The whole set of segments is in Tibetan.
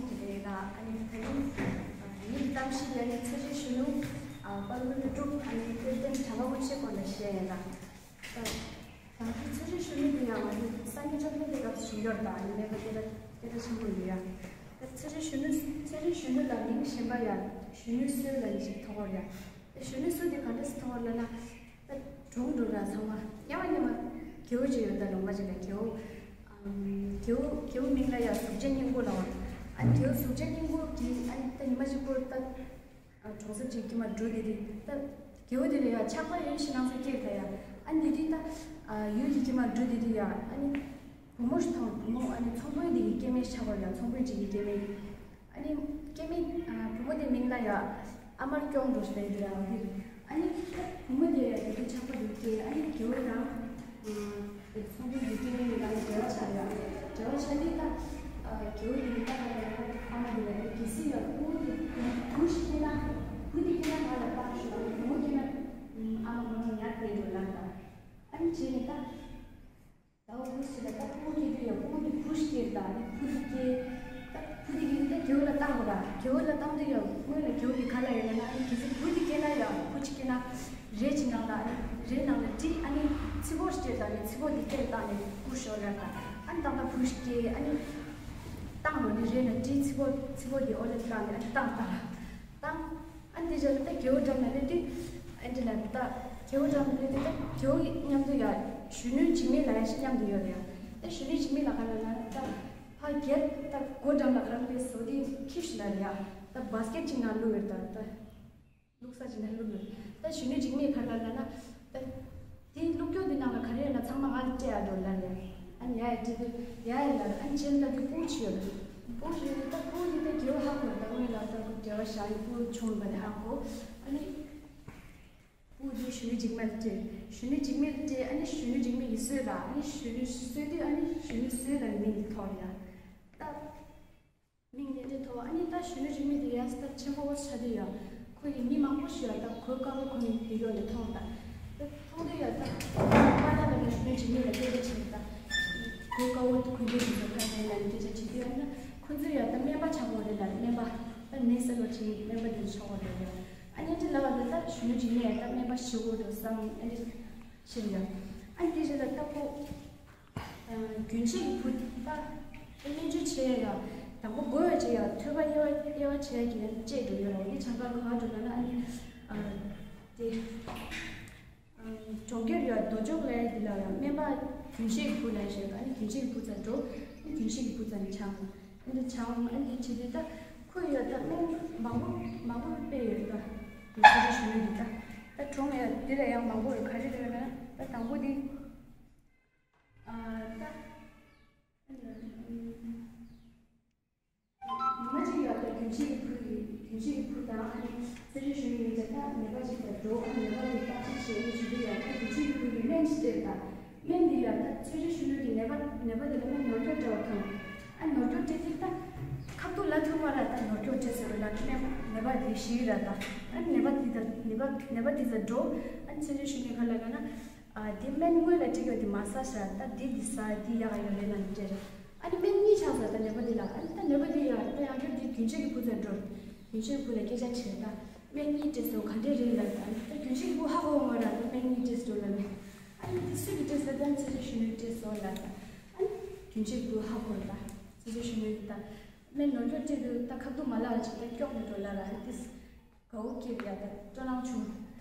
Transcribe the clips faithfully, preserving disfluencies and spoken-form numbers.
དེ་རེད་ལ། ཨ་ནི་ད་རིང་ངའི་གཏམ་གཤིས་ཡ་ནི་ཚེ་རིང་གཞོན་ནུ་དཔལ་མགོན་བློ་གྲུབ། ཨ་ནི་དཔལ་ལྡན་གྲགས་པ་དབུ་ཆེ་སྐོར་ལ་བཤད་ཡ་ལ། ད་ད་ལྟ་ཚེ་རིང་གཞོན་ནུ་དེ་ཡང་ང་ཚོ་སང་ཉིན་འཁྲབ་སྟོན་དེ་སྐབས་སུ་བྱུང་ཡོད་རེད། ད་ཨ་ནི་ཀླད་པ་སྐད་གྲགས་སྐད་གྲགས་ཆེན་པོ་ཡོད་ཡ། ད་ཚེ་རིང་གཞོན་ནུ་ཚེ་རིང་གཞོན་ནུ་ལ་མིང་གཞན་པ་ཡ་གཞོན་ནུའི་སྲོལ་ལ་ནི་ཞིག་ཐོགས་ཡོད་ཡ། ད་གཞོན་ནུའི་སྲོལ་དེ་ག་འདྲ་སེ་ཐོགས་ཡོད་ལབ་ན། ད་གྲོངས་འགྲོ་ར་ཚང་མ་སྔོན་མ་སྔོན་མ་རྒྱལ་པོ་ཅིག་ཡོད། ད་ལུང་པ་ཅིག་ལ་རྒྱལ་པོ། ཨམ། རྒྱལ་པོ་རྒྱལ་པོ་མིང་ལ་ཡ་གཟུགས་ཅན་སྙིང་པོ་ལབ་པ། ཨ་ནི་རྒྱལ་པོ་གཟུགས་ཅན་སྙིང་པོ་གིས་ཨ་ནི་ད་ཉི་མ་གཅིག་པོ་ད་གྲོང་གསེབ་ཅིག་ཀྱི་མར་འགྲོ་དེ་དུས། ད་རྒྱལ་པོ་དེ་ལ་ཡ་ཆགས་པ་ཡོད་ཤི་ནང་ས་སྐྱེས་ད་ཡ། ཨ་ནི་དེ་དུས་ད་ཡུལ་གྱི་ཀྱི་མར་འགྲོ་དེ་དུས་ཡ། ཨ་ནི་བུ་མོ་ཞིག་མཐོང་། བུ་མོ། ཨ་ནི་ཚོང་དཔོན་དེ་གི་སྐྱེ་དམན་ཆགས་པ་ཡ། ཚོང་དཔོན་ཅིག་གི་སྐྱེ་དམན། ཨ་ནི་སྐྱེ་དམན། ཨ། བུ་མོ་དེ་མིང་ལ་ཡ་ཨ་མར་སྐྱོང་འགྲོ་ཞེས་པའི་དེ་རང་དེ། ཨ་ནི་བུ་མོ་དེ་ཡ་དེ་དུས་ཆགས་པ་འདུག་སྟེ། ཨ་ནི་རྒྱལ་པོ་དང་། ཨ། ཚོང་དཔོན་གྱི་སྐྱེ་དམན་གཉིས་ལ་འབྲེལ་བ་ཆགས་ཡ། འབྲེལ་བ་ཆགས་དུས་ད། ཨ། རྒྱལ་པོ་དེ་ད་ཨ་མ་དེ་ལ་དེ་གལ་སྲིད་ཡ་བུ་དེ་བུ་ཞིག་སྐྱེས་ན། བུ་དེ་སྐྱེས་ན་ང་ལ་བཏང་ཤོག་བུ་མོ་སྐྱེས་ན་ཨ་མ་ངོ་ལ་ཉར་བསྡད་འགྲོ་ལབ་ད། ཨ་ནི་བྱས་ནས་ད། ད་འུ་ཚོ་ལ་ད་སྤུ་གུ་སྐྱེ་དུས་ཡང་སྤུ་གུ་དེ་བུ་ཞིག་སྐྱེས་རེད། ད་ནི་བུ་དེ་སྐྱེས། ད་བུ་དེ་སྐྱེས་དུས་ད་རྒྱལ་པོ་ལ་བཏང་དགོས་ར། རྒྱལ་པོ་ལ་བཏང་དུས་ཡང་སྔོན་ལ་རྒྱལ་པོ་གིས་ག་ལབ་ཡོད་ལབ་ན། ཨ་ནི་གལ་སྲིད་བུ་དེ་སྐྱེས་ན་ཡང་། བུ་གཅིག་སྐྱེས་ན་རས་ཅིག་ནང་ལ། རས་ནང་ལ་གྲི། ཨ་ནི་ཚིག་ཕོར་ཞིག་སྤྲད། ད་ནི་ཚིག་ཕོར་དེ་སྟེང་བཏང་ནས་སྐུ་ཤོར་ར། ད་ཨ་ནི་ད་ལྟ་བུ་ཞིག་སྐྱེས། ཨ་ནི་བཏང་ནོ་ནི་རས་ནང་གྲི། ཚིག་ཕོར་ཚིག་ཕོར་དེ་འོག་ལ་བཏང་ནས། ཨ་ནི་བཏང་བཏང་། ད་ཨ་ནི་དེ་རྗེས་ལ་ད་རྒྱལ་པོ་འགྲམ་ལ་སླེབས་དུས། ཨ་ནི་ལ་ད་རྒྱལ་པོ་འགྲམ་ལ་སླེབས་དུས་ད་རྒྱལ་པོ་མཉམ་དུ་ཡ་གཞོན་ནུའི་འཇིགས་མེད་ལབ་ཡ་ཞིག་མཉམ་དུ་ཡོད་རེད་ཡ། ད་གཞོན་ནུའི་འཇིགས་མེད་ལབ་ག་ལབ་ན། ད་ཕ་གིར་ད་སྒོ་འགྲམ་ལ་ག་རང་དེ་བཟོ་དེ་ཁྱེར་ཤོག་ལབ་རེད་ཡ། ད་བཱ་སི་ཀེཊ་ཅིག་ནང་བླུགས་ཡོད། ད་ད་བླུགས་ས་ཅིག་ནང་བླུགས་ཡོད། ད་གཞོན་ནུའི་འཇིགས་མེད་ག་ལབ་ན། ད་དེ་བླུགས་རྒྱུ་དེ་ནང་ལ་ག་རེ་ཡོད་ན་ཚང་མ་ང་ལ་སྤྲད་ཡ་འགྲོ་ལབ་རེད། ཨ་ནི་ཡ་ཡ་སྤྲད་དུས་ཡ་ཡ་ལབ། ཨ་ནི་ཕྱིན་ད་དེ་སྤུ་གུ་ཡོད་རེད། སྤུ་གུ་ཡོད་དུས་ད་སྤུ་གུ་དེ་ད་རྒྱལ་པོ་ཧ་གོ། ད་སྔོན་ལ་ད་ཁོ་འབྲེལ་བ་བཞག་ནས་སྤུ་གུ་བྱུང་བ་དེ་ཧ་གོ། ཨ་ནི་སྤུ་གུ་དེ་གཞོན་ནུའི་འཇིགས་མེད་ལ་སྤྲད། གཞོན་ནུའི་འཇིགས་མེད་ལ་སྤྲད། ཨ་ནི་གཞོན་ནུའི་འཇིགས་མེད་ཀྱིས་གསོས་ལ། ཨ་ནི་གཞོན་ནུ་གསོས་དུས་ཨ་ནི་གཞོན་ནུ་གསོས་ལ་མིང་དེ་ཐོགས་ཡ། ད་མིང་དེ་འདྲ་ཐོགས། ཨ་ནི་ད་གཞོན་ནུའི་འཇིགས་མེད་དེ་ཡ་ད་ཆེན་པོ་ཆགས་དུས་ཡ། ཁོ་ཡི་མི་མང་པོ་ཞིག་ཡ་ད་གོས་དཀར་པོ་གོན་ནས་བསྡད་ཡོད་ནས་མཐོང་ད། ད་མཐོང་དུས་ཡ་ད་པཱ་ལགས་ལ་གཞོན་ནུའི་འཇིགས་མེད་ལ་སྐད་ཆ་དྲིས་ད། གོས་དཀར་པོ་གོན་དུས་དེ་ཚོ་ག་རེ་ལབ་ནས་སྐད་ཆ་དྲིས་དུས། ཨ་ནི་ཁོ་ཚོས་ཡ་ད་སྨན་པ་ཆགས་དགོས་རེད་ལབ། སྨན་པ་ད་ནད་སེལ་བ་ཅིག་སྨན་པ་དེ་ཆགས་དགོས་རེད་ལབ། ཨ་ནི་དེ་ལབ་པ་དེ་ད་གཞོན་ནུའི་འཇིགས་མེད་ད་སྨན་པ་ཞིག་དགོས་འགྲོ་བསམ། ཨ་ནི་ཕྱིར་ཡ། ཨ་ནི་དེ་རྗེས་ལ་ད་ཁོ་རྒྱུན་ཆད་ཀྱི་བུ་ད་སྨན་བཅོས་བྱེད་ཡ། དང་པོ་དགོས་ཡ་བྱེད་ཡ། ཐོད་པ་དབྱེ་བ་དབྱེ་བ་བྱེད་ཡ་གི་ཡ་བཅད་འགྲོ་ཡོད་རེད། འོ་དེ་བྱ་དགའ་ག་པར་འགྲོ་ལབ་ན། ཨ་ནི་དེ་གྲོང་ཁྱེར་ཡ་རྡོ་ཅོག་ལས་དེ་ལ་ཡ་སྨན་པ་རྒྱུན་ཆད་ཀྱི་བུ་ལ་བཤད། ཨ་ནི་རྒྱུན་ཆད་ཀྱི་བུ་ཚ་འགྲོ། ཨ་ནི་རྒྱུན་ཆད་ཀྱི་བུ་ཚ་ནི་ཆང་། ཨ་ནི་ཆང་། ཨ་ནི་བྱེད་དུས་ད་ཁོ་ཡ་ད་སྨན་མང་པོ་མང་པོ་སྤེལ་ཡོད་ད། དེ་ཚོ་རེ་ཞུ་ནི་འདུག་ད། ད་གྲོང་ཡ་དེ་ལ་ཡང་མང་པོ་ཡོད། ག་རེ་རེད་ལབ་ན། ད་དང་པོ་དེ། ཨ། ད། ཉི་མ་གཅིག་ཡ་ད་རྒྱུན་ཆད་ཀྱི་བུ་ཡི་རྒྱུན་ཆད་ཀྱི་བུ་དང་། ཨ་ནི་ཚེ་རིང་གཞོན་ནུ་གཉིས་ཀ་ད་ནད་པ་ཅིག་ལ་འགྲོ། ཨ་ནི་ནད་པ་དེ་བརྟག་དཔྱད་བྱེད་ཡ་བྱེད་དུས་ཡ་ད་རྒྱུན་ཆད་ཀྱི་བུ་ཡི་སྨན་ཅིག་སྤྲད་ད། སྨན་དེ་ཡ་ད་ཚེ་རིང་གཞོན་ནུ་གི་ནད་པ་ནད་པ་དེ་ལ་སྨན་ནོར་སྐྱོར་སྤྲད་པ་མཐོང་། ཨ་ནོར་སྐྱོར་སྤྲད་དུས་ད་ཁ་ཐུག་ལབ་ཐུབ་མ་རེད། ད་ནོར་སྐྱོར་སྤྲད་ཟེར་བ་ལ་སྨན་ནད་པ་དེ་ཤི་ར་ད། ཨ་ནི་ནད་པ་དེ་ད་ནད་པ་ནད་པ་དེ་ད་འགྲོ། ཨ་ནི་ཚེ་རིང་གཞོན་ནུ་ག་ལབ་ན། ཨ། དེ་སྨན་སྔོན་ལ་སྤྲད་ཡོད་དེ་མ་ཟ་ཤག་ད་དེ་དེ་ཟ། དེ་ཡག་ཡོད་རེད་ལབ་ནས་སྤྲད་རེད། ཨ་ནི་སྨན་གཉིས་ཆགས་ཟེར་ད་ནད་པ་དེ་ལ། ཨ་ནི་ད་ནད་པ་དེ་ཡ་ད་ཡང་བསྐྱར་དེ་རྒྱུན་ཆད་ཀྱི་བུ་ཚ་འགྲོ། རྒྱུན་ཆད་ཀྱི་བུ་ལ་སྐད་ཆ་དྲིས་ད། སྨན་གཉིས་སྤྲད་སོང་ག་འདྲས་རེད་ལབ་ད། ཨ་ནི་ད་རྒྱུན་ཆད་ཀྱི་བུ་ཧ་གོ་མ་རེད། ད་སྨན་གཉིས་སྤྲད་སོང་ལབ་ནས། ཨ་ནི་དེ་སུ་གིས་སྤྲད་ཟེར་ད། ཚེ་རིང་གཞོན་ནུས་སྤྲད་སོང་ལབ་ད། ཨ་ནི་རྒྱུན་ཆད་ཀྱི་བུ་ཧ་གོ་རེད་ད། ཚེ་རིང་གཞོན་ནུ་གིས་ད་སྨན་ནོར་སྐྱོར་སྤྲད་དུས་ད་ཁ་ཐུག་མ་ལབ་ཅིག་ད་སྐྱོག་ནས་འགྲོ་ལབ་ར། ཨ་ནི་དེ། དགའ་བོ་སྐྱེས་ཡ་ད་སྤྲོ་སྣང་བྱུང་།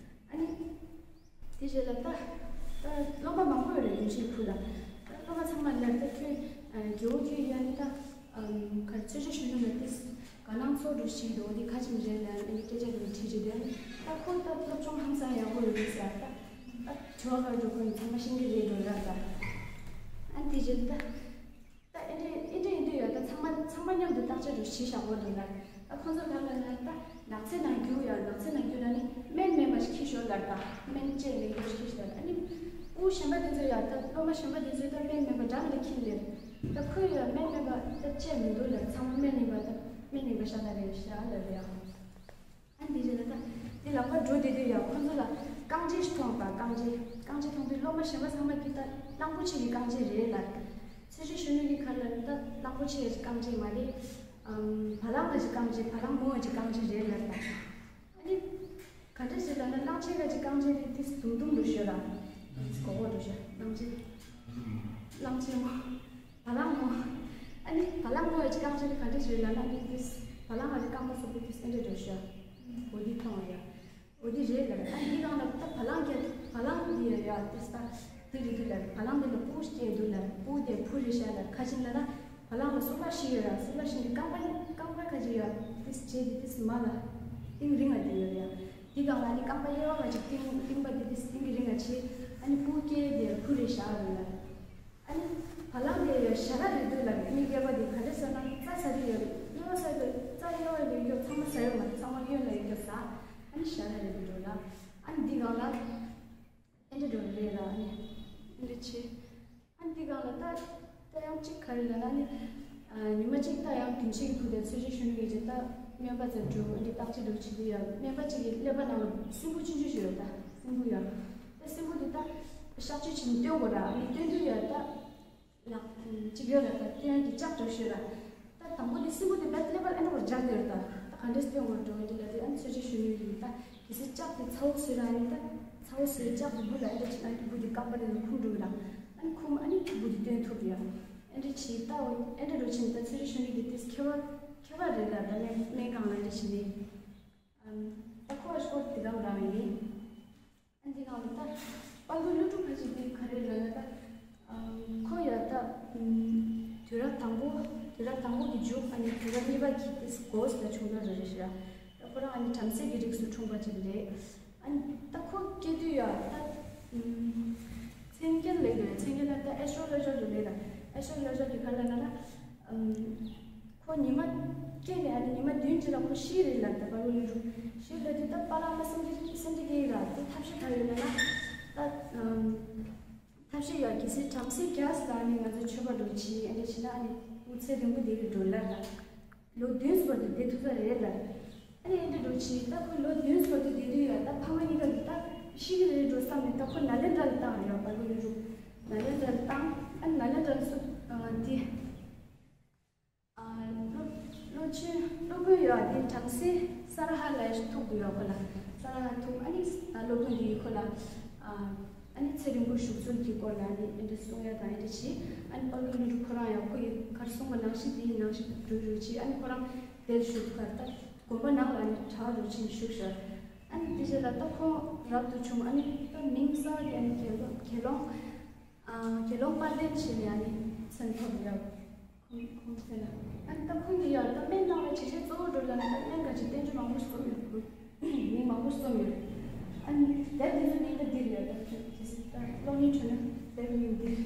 ཨ་ནི་དེ་རྗེས་ལ་ད་ད་སློབ་མ་མང་པོ་ཡོད་རེད། རྒྱུན་ཆད་བུ་ལ། ད་སློབ་མ་ཚང་མ་ལ་ད་ཁྱོད་རྒྱལ་པོ་ཁྱོད་ཡ་ནི་ད་ག་ཚོད་ཆ་གཞོན་ནུ་ལ་དེ་དགའ་སྣང་ཚོར་འགྲོ་ཞིག་འདུག་དེ་ག་ཅིག་རེད་ལ་ཨ་ནི་སྐད་ཆ་དེ་དྲིས་རྗེས་དེ། ཨ་ནི་ད་ཁོ་ད་སློབ་སྦྱོང་ཧང་སང་ཡག་པོ་ཡོད་རེད་ཟེར། ད་ད་དྲི་བ་ག་རེ་འགྲོ་ཁོ་ཡིན་ཚང་མ་ཤེས་ཀྱི་རེད་འགྲོ་ལ་ད། ཨ་ནི་དེ་རྗེས་ད། ད་ཨེ་འདྲ་ཨེ་འདྲ་ཡིན་དུས་ཡ་ད་ཚང་མ་ཚང་མ་མཉམ་དུ་བརྟག་དཔྱད་དུ་གཞི་བཞག་དགོས་འདུག་ལ། ད་ཁོང་ཚོ་ག་ལ་ལ་ད་ནག་ཚལ་ནང་རྒྱུག་ཡ། ནག་ཚལ་ནང་རྒྱུག་ན་ནི་སྨན་མེད་པ་ཞིག་ཁྱེར་ཤོག་ལ། ད་སྨན་བཅད་མེད་པ་ཞིག་ཁྱེར་ཤོག་ལ། ཨ་ནི་སྤུ་གུ་གཞན་པ་དེ་ཚོ་ཡ་ད་སློབ་མ་གཞན་པ་དེ་ཚོས་ད་སྨན་མེད་པ་འདྲ་མི་འདྲ་ཁྱེར་ལེ། ད་ཁོས་ཡ་སྨན་མེད་པ་ད་བཅད་མི་འདུག་ལ། ཚང་མ་སྨན་ཡིན་པ་ད་སྨན་ཡིན་པ་ཤ་སྟག་རེད་ཤག་ལ་རེད་ཨ། ཨ་འདི་རེད་ལ་ད། འདི་ལམ་ཁ་འགྲོ་བསྡད་དུས་ཡ་ཁོང་ཚོ་ལ་རྐང་རྗེས་ཤིག་མཐོང་པ། རྐང་རྗེས་རྐང་རྗེས་མཐོང་དུས་སློབ་མ་གཞན་པ་ཚང་མ་གིས་ད་གླང་པོ་ཆེ་གི་རྐང་རྗེས་རེད་ལ། ཚེ་རིང་གཞོན་ནུ་གིས་ག་ལབ་ན་ད་གླང་པོ་ཆེ་གི་རྐང་རྗེས་མ་རེད། ཨམ། བ་ལང་ལ་ཅིག་རྐང་རྗེས། བ་ལང་མོ་ཅིག་རྐང་རྗེས་རེད་ལབ་ད། ཨ་ནི། ག་འདྲ་ཞིག་ལབ་ན་གླང་ཆེན་ག་ཅིག་རྐང་རྗེས་དེ་ཏིས་དུང་དུང་རུ་ཤོད་ར། ཏིས་གོ་གོ་རུ་ཤོད། གླང་ཆེན། གླང་ཆེན་མོ། བ་ལང་མོ། ཨ་ནི་བ་ལང་མོ་ཡ་ཅིག་རྐང་རྗེས་དེ་ག་འདྲ་ཞིག་ལབ་ན་ནི་ཏིས། བ་ལང་ག་ཅིག་རྐང་པ་སོག་པོ་ཏིས་ཨེ་འདྲ་རུ་ཤོད། འོ་དེ་མཐོང་བ་ཡ། འོ་དེ་རེད་ལབ། ཨ་ནི་འདི་སྒང་ལ་ད་བ་ལང་ག་བ་ལང་འདི་ཡ་ཡ་ཏིས་ད། དེ་རེད་འདུག་ལབ། བ་ལང་འདི་ལ་སྤུ་སྐྱེས་འདུག་ལབ། སྤུ་དེ་ཕུ་རེད་ཤག་ལབ། ག་ཅིག་ལབ་ན། བ་ལང་ལ་སོ་ལ་བཞི་ཡོད་ར། སོ་ལ་བཞི་འདི་རྐང་པ་རྐང་པ་ག་ཅིག་ཡོད་ཏིས་བྱས་ཏེ་ཏིས་མ་ལ་གཏིང་རིང་ང་དེ་ཡོད་ར། འདི་སྒང་ལ་ནི་རྐང་པ་གཡས་པ་ག་ཅིག་གཏིང་རྟིང་པ་དེ་ཏིས་གཏིང་གི་རིང་ང་བྱས། ཨ་ནི་སྤུ་སྐྱེས་དེ་ཕུ་རེད་ཤག་རེད་ལབ། ཨ་ནི་བ་ལང་དེ་ཡ་ཞ་ར་རེད་འདུག་ལབ། མི་སྐྱེས་པ་དེ་ག་འདྲ་ཟེར་ན་རྩྭ་ཟ་གི་ཡོད་རེད། གཡས་པ་ཟ་གི་རྩྭ་གཡས་པ་ལ་ཡོད་ཚང་མ་ཟ་ཡོད་མ་རེད། ཚང་མ་གཡོན་ལ་ཡོད་ཟ། ཨ་ནི་ཞ་ར་རེད་འདུག་ལབ། ཨ་ནི་འདི་སྒང་ལ། ཨེ་འདྲ་འགྲོ་རེད་ལ་ཨ་ནི། ཨེ་འདྲ་བྱེད། ཨ་ནི་འདི་སྒང་ལ་ད། ད་ཡང་གཅིག་ག་རེ་ལབ་ན་ནི། ཨ། ཉི་མ་གཅིག་ད་ཡང་དུས་ཆེན་གྱི་ཐུག་དེ་ཚོས་གཞི་ཞུ་ནི་གི་རྗེས་ད་སྨན་པ་ཚོ་འགྲོ་ཨེ་འདྲ་བརྟག་དཔྱད་འགྲོ་བྱེད་དུ་ཡ། སྨན་པ་གཅིག་གི་ཀླད་པ་ནང་ལ་སྲིན་འབུ་ཆུང་ཆུང་ཞིག་ཡོད་ད། སྲིན་འབུ་ཡ། ད་སྲིན་འབུ་དེ་ད་གཤག་བཅོས་བྱེད་ནི་སྟོན་དགོས་ར། ཨ་ནི་སྟོན་དུས་ཡ་ད། ལག་གཅིག་ཡོད་རེད་ད། དེ་ཡང་གི་ལྕགས་འདྲ་ཞིག་ར། ད་དང་པོ་དེ་སྲིན་འབུ་དེ་བེད་ལེ་བར་ཨེ་འདྲ་བར་སྦྱར་དེ་རེད་ད། ད་ག་འདྲས་སྟོན་དགོས་འགྲོ་འདི་ལ་དེ་ཨ་ནི་ཚོས་གཞི་ཞུ་ནི་ཡིན་ད། གལ་སྲིད་ལྕགས་དེ་ཚ་བོ་བཟོས་ར་ཨ་ནི་ད། ཚ་བོ་བཟོས་ལྕགས་དེ་འབུ་ལ་ཨེ་འདྲ་བྱེད་ན་འབུ་དེ་རྐང་པ་དེ་ལ་འཁུམ་འགྲོ་གི་ར། ཨ་ནི་འཁུམ་ཨ་ནི་འབུ་དེ་བཏོན་ཐུབ་རེད་ཡ། ཨེ་འདྲ་བྱེད་ད། འོ་ཨེ་འདྲ་འགྲོ་ཕྱིན་ད་ཚོས་གཞི་ཞུ་ནི་དེ་དེས་ཁྱད་པར་ཁྱད་པར་རེད་ལ་ད། སྨན་སྨན་ཁང་ལ་ཨེ་འདྲ་བྱེད་ནི། ཨམ། ད་ཁོ་ཨ་ཤི་ཀོར་དེ་ག་རང་ཡིན། ཨ་འདི་ནང་ལ་ད། དཔའ་རྒོད་ཀླུ་སྒྲུབ་ཕ་ཆེ་འདི་ག་རེ་ལབ་ན་ད། ཨམ། ཁོ་ཡ་ད། ཨམ། དུས་རབས་དང་པོ། དུས་རབས་དང་པོ་གི་མཇུག་ཨ་ནི་དུས་རབས་གཉིས་པ་གི་དེ་འགོ་ལ་བྱུང་ཡོད་རེད་ཤག་ད་ཁོ་རང་ཨ་ནི་བྲམ་ཟེ་གི་རིགས་སུ་འཁྲུངས་པ་ཅིག་རེད། ཨ་ནི་ད་ཁོ་སྐྱེ་དུས་ཡ་ད། ཨམ། མཚན་སྐྱེས་ལབ་རེད། མཚན་སྐྱེས་ལ་ད་ཨེ་སི་ཊོ་ལོ་ཇི་ལབ་རེད། ཨེ་སི་ཊོ་ལོ་ཇི་གི་ག་རེ་ལབ་ན་ད། ཨམ། ཁོ་ཉི་མ་སྐྱེས་ནས་ཨ་ནི་ཉི་མ་བདུན་ཅིག་ལ་ཁོ་ཤི་རེད་ལབ་ད། དཔའ་རྒོད་ཀླུ་སྒྲུབ་ཤི་ལབ་དུས་ད་པཱ་ལགས་སེམས་ཅན་སེམས་ཅན་སྐྱེ་ཡི་ར། དེ་ཐབས་ཤེས་ག་རེ་ཡོད་ལབ་ན། ད་ཨམ། ཐབས་ཤེས་ཡོད། གལ་སྲིད་བྲམ་ཟེ་རྒྱག་ལ་ཨ་ནི་ང་ཚོ་མཆོད་པ་འགྲོ་བྱེད་ཨེ་འདྲ་བྱེད་ན་ཨ་ནི་ཁོ་ཚེ་རིང་པོ་བསྡད་ཀྱི་འགྲོ་ལབ་ད། ལོ་བདུན་བར་དུ་བསྡད་ཐུབ་ས་རེད་ལབ། ཨ་ནི་ཨེ་འདྲ་འགྲོ་བྱེད་ད་ཁོ་ལོ་བདུན་བར་དུ་བསྡད་དུས་ཡ་ད་ཕ་མ་གཉིས་ཀ་གི་ད་ཤི་གི་རེད་འགྲོ་བསམ་ནས་ད་ཁོ་ནཱ་ལེནྡྲ་ལ་བཏང་རེད་ཡ། དཔའ་རྒོད་ཀླུ་སྒྲུབ་ནཱ་ལེནྡྲ་ལ་བཏང་། ཨ་ནི་ནཱ་ལེནྡྲ་ལ་སུ་ཨ་དེ། ཨ། སློབ་སློབ་ཆེན་སློབ་དཔོན་ཡོད་དེ་བྲམ་ཟེ་ས་ར་ཧ་ལ་ཐུག་གི་ཡོད་ཁོ་ལ། ས་ར་ཧ་ཐུག་ཨ་ནི་སློབ་དཔོན་དེ་ཁོ་ལ། ཨ་ནི་ཚེ་རིང་པོ་བཞུགས་ཚུལ་གྱི་སྐོར་ལ་ཨ་ནི་ཨེ་འདྲ་གསུང་ཡ་དང་ཨེ་འདྲ་བྱས། ཨ་ནི་དཔའ་རྒོད་ཀླུ་སྒྲུབ་ཁོ་རང་ཡང་ཁོ་ཡི་གར་གསུངས་པ་ནང་བཞིན་དེའི་ནང་བཞིན་འགྲོ་རུ་བྱས། ཨ་ནི་ཁོ་རང་དེར་བཞུགས་གར་ད་དགོན་པ་ནང་ལ་ཨ་ནི་གྲྭ་བ་རུ་ཕྱིན་བཞུགས་ཤག་ཨ་ནི་དེ་རྗེས་ལ་ད་ཁོང་རབ་ཏུ་བྱུང་། ཨ་ནི་ད་མིང་གསར་དེ་ཨ་ནི་དགེ་སློང་དགེ་སློང་། ཨ། དགེ་སློང་དཔལ་ལྡན་བྱས་ནས་ཨ་ནི་མཚན་ཐོབ་ཡོད། ཁོང་ཁོང་ཚེ་ལ། ཨ་ནི་ད་ཁོང་གིས་ཡང་ད་སྨན་གནང་བའི་བྱས་རྗེས་གཙོ་བོ་འགྲོ་ལ་ནི་ད་སྨན་ག་ཅིག་བསྟན་བཅོས་མང་པོ་རྩོམ་ཡོད། མིང་མང་པོ་རྩོམ་ཡོད། ཨ་ནི་དེབ་དེ་ཚོ་མིང་ད་འདི་རེད་ཡ། ད་གལ་སྲིད་ད་ཀློག་མཁན་བྱུང་ན་དེབ་མིང་འདི་རེད།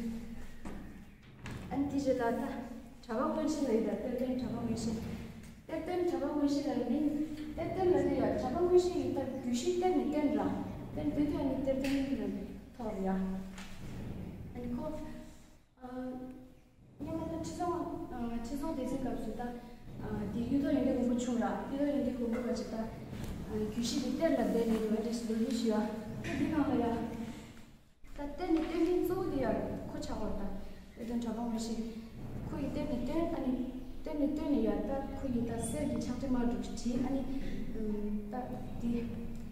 ཨ་ནི་དེ་རྗེས་ལ་ད་གྲྭ་པ་མངོན་ཤེས་ལབ་ཡོད་ད། གཏེར་སྟོན་གྲྭ་པ་མངོན་ཤེས། གཏེར་སྟོན་གྲྭ་པ་མངོན་ཤེས་ལབ་ཡོད་མིང་། གཏེར་སྟོན་ལབ་དུས་ཡ་གྲྭ་པ་མངོན་ཤེས་ཡིན་ད་རྒྱུད་བཞི་གཏེར་ནས་བཏོན་ར། གཏེར་ནས་བཏོན་དུས་ཨ་ནི་གཏེར་སྟོན་ལབ་ཐོགས་རེད་ཡ། ཨ་ནི་ཁོ། ཨ། སྔོན་མ་ད་ཁྲི་སྲོང་། ཨ། ཁྲི་སྲོང་ལྡེ་བཙན་སྐབས་སུ་ད། ཨ། དེ་གཡུ་ཐོག་ཡོན་ཏན་མགོན་པོ་བྱུང་ར། གཡུ་ཐོག་ཡོན་ཏན་མགོན་པོ་ག་ཅིག་ད། ཨ། རྒྱུད་བཞི་དེ་གཏེར་ལ་སྦས་ནས་འགྲོ་བའི་འདྲ་ཞིག་ལོ་རྒྱུས་ཤིག་ཡོད། ད་འདི་ནང་ལ་ཡ། ད་གཏེར་ནས་བཏོན་མཁན་གཙོ་བོ་དེ་ཡ་ཁོ་ཆགས་པ་ད། གཏེར་སྟོན་གྲྭ་པ་མངོན་ཤེས། ཁོ་ཡི་གཏེར་ནས་བཏོན། ཨ་ནི་གཏེར་ནས་བཏོན་ནས་ཡ་ད་ཁོ་ཡི་ད་གསེར་གྱི་ཕྱག་བྲིས་མ་འདྲ་བྲིས། ཨ་ནི་ད་དེ་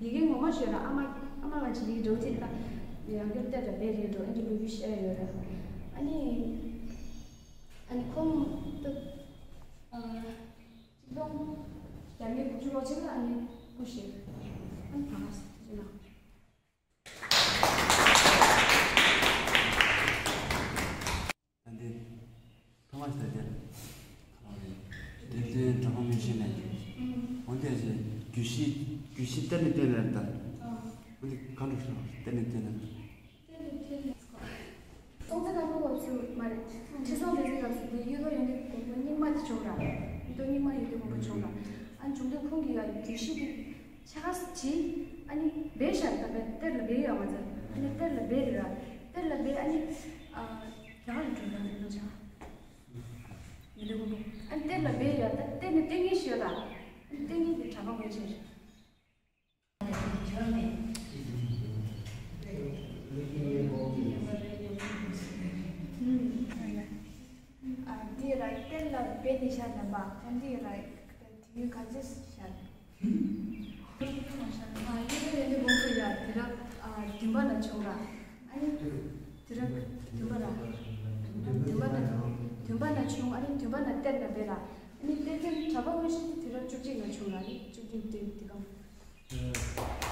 ཡི་གེ་ངོ་མ་ཤོད་ར། ཨ་མ་ཨ་མ་ག་ཅིག་ཡི་འགྲོ་དེ་ད་ཡང་སྐྱར་གཏེར་ལ་སྦས་རེད་འགྲོ། ཨ་ནི་ལོ་རྒྱུས་བཤད་ཡོད་ར། ཨ་ནི་ཨ་ནི་ཁོང་ད་ཨ་ཆིག་སྟོང་བརྒྱ་དགུ་བཅུ་ལོ་གཅིག་ལ་ཨ་ནི་སྐུ་གཤེགས། ཨ་ནི་ད་ག་ཟེར་ན། ད་འདི་ཐོག་མ་ཞིག་ད་དེ་གཏེར་སྟོན་གྲྭ་པ་མངོན་ཤེས་ལབ་ཀྱི། འོན་ཏེ་རྒྱུད་བཞི་རྒྱུད་བཞི་གཏེར་ནས་བཏོན་ལབ་ད། འོན་ཏེ་གང་འགྲོ་སོང་གཏེར་ནས་བཏོན་ལབ། གཏེར་ནས་བཏོན་ལབ། སྲོང་བཙན་སྒམ་པོའི་སྐབས་སུ་མ་རེད། ཁྲི་སྲོང་ལྡེ་བཙན་སྐབས་སུ་དེ་གཡུ་ཐོག་ཡོན་ཏན་མགོན་པོ་རྙིང་མ་དེ་བྱུང་ར། གཡུ་ཐོག་རྙིང་མ་ཡོན་ཏན་མགོན་པོ་བྱུང་ར། ཨ་ནི་བྱུང་དུས་ཁོང་གིས་ཡ་རྒྱུད་བཞི་དེ་ཕྱེད་ཀ་བྲིས། ཨ་ནི་སྦས་ཤག་ད་བས་གཏེར་ལ་སྦས་ཡོད་མ་ཚད། ཨ་ནི་གཏེར་ལ་སྦས་རེད་ར། གཏེར་ལ་སྦས། ཨ་ནི་ཨ་རྒྱ་གར་ལ་འགྲོ་ཡ་རེད་ལོ་ཆ། ཡོན་ཏན་མགོན་པོ། ཨ་ནི་གཏེར་ལ་སྦས་ཡ་ད་གཏེར་ནས་བཏོན་མཁན་ཞིག་ཡོད་ར། ཨ་ནི་བཏོན་མཁན་དེ་གྲྭ་པ་མངོན་ཤེས་རེད། འདི་ར་གཏེར་ལ་ བེ་ནི་ཤར་ནམ་པ་ཨན་ཏི་ར་དེ་ཡུལ་ག་ཚོད་ཤར། ཨ་ཡུལ་ཡུལ་ནི་བོ་ཁུ་ཡ་དེ་ར་བདུན་པ་ན་བྱུང་ར། ཨ་ནི་དེ་ར་བདུན་པ་ར་བདུན་པ་ན་བདུན་པ་ན་བྱུང་། ཨ་ནི་བདུན་པ་ན་གཏེར་ན་བེ་ར། ཨ་ནི་གཏེར་སྟོན་གྲྭ་པ་དངོས་གཞི་དེ་ར་བཅུ་གཅིག་ན་བྱུང་ར། ཨ་ནི་བཅུ་གཅིག་དེ་དེ་གམ།